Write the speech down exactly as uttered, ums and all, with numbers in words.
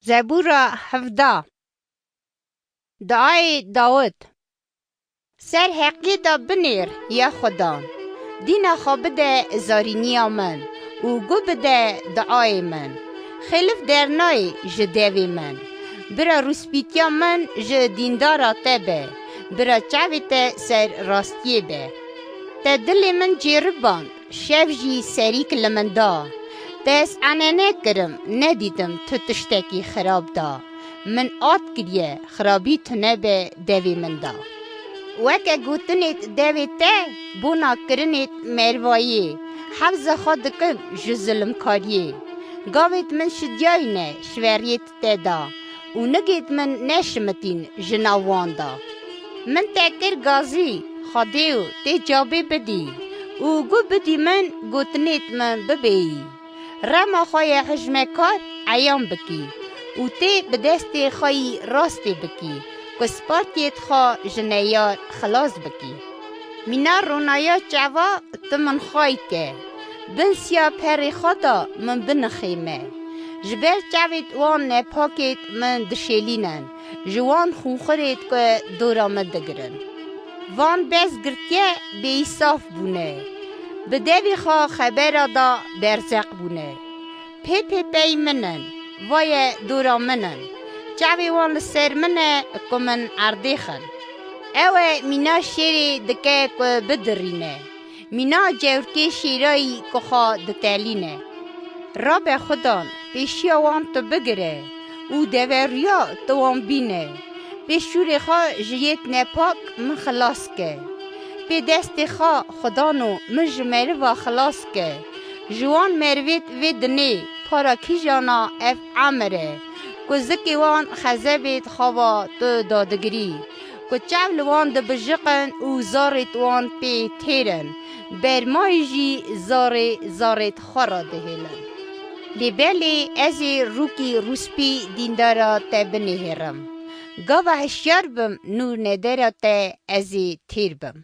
Zebûra hevdeh. Diayê Dawid. Ser heqiyê de binêr, ya Xudan. Dîna xwe bide zarîniya min û guh bide diayê min. Xêlif dernayê ji devê min. Bira rûspîtiya min ji dîndara te be. Bira çavê te ser rastiyê be. Te dilê min cêriband. Şev jî serîk li min da. Te ez enene kirim, nedîtim tu tiştekî xirab da. Min at kiriye, xirabî tune be devê min da. Weke gotinêt devê te, bona kirinêt mervayê, hevze xwe dikim ji zilimkariyê. Gavêt min şidiyayîne, şveriyêt te da û nigêt min neşimitîn ji nav wan da. Min te kir gazî, Xwedêyo, tê cabê bidî û guh bidî min gotinêt min bibêyî. Rema xwe yê hijmekar eyan bikî û tê bi destê xwe yî rastê bikî, ku spartiyêt xwe ji neyar xilas bikî. Mîna ronaya çava tu min xway ke. Bin siya perê xwe de min binixême. Ji ber çavêt wan nepakêt min dişêlînin, ji wan xûnxurêt ku dora min digirin. Van bez girtiye bêîsaf bûne. Bi devê xwe xebera da berzeq bûne. Pê pê pey min in, vaye dora min in. Çavê wan li ser min e ku min erdêxin. Ew e mîna şêrê dike ku bidirîne. Mîna cewrkê şêrayî ku xwe ditelîne. Rabe Xudan, pêşiya wan tu bigire û deveriya tu wan bîne. Pê şûrê xwe ji yêt nepak min xilas ke. Pê destê xwe Xudano min ji meriva xilas ke. Ji wan merivêt vê dinê para kîjana ev emir e, ku zikê wan xezebêt xwe va tu dadigirî, ku çav li wan dibijiqin û zarêt wan pê têr in, bermayî jî zarê zarêt xwe re dihêlin. Lê belê ez ê rûkî rûspî dîndara te binihêrim. Gava hişyar bim nûr nedera te ez ê têr bim.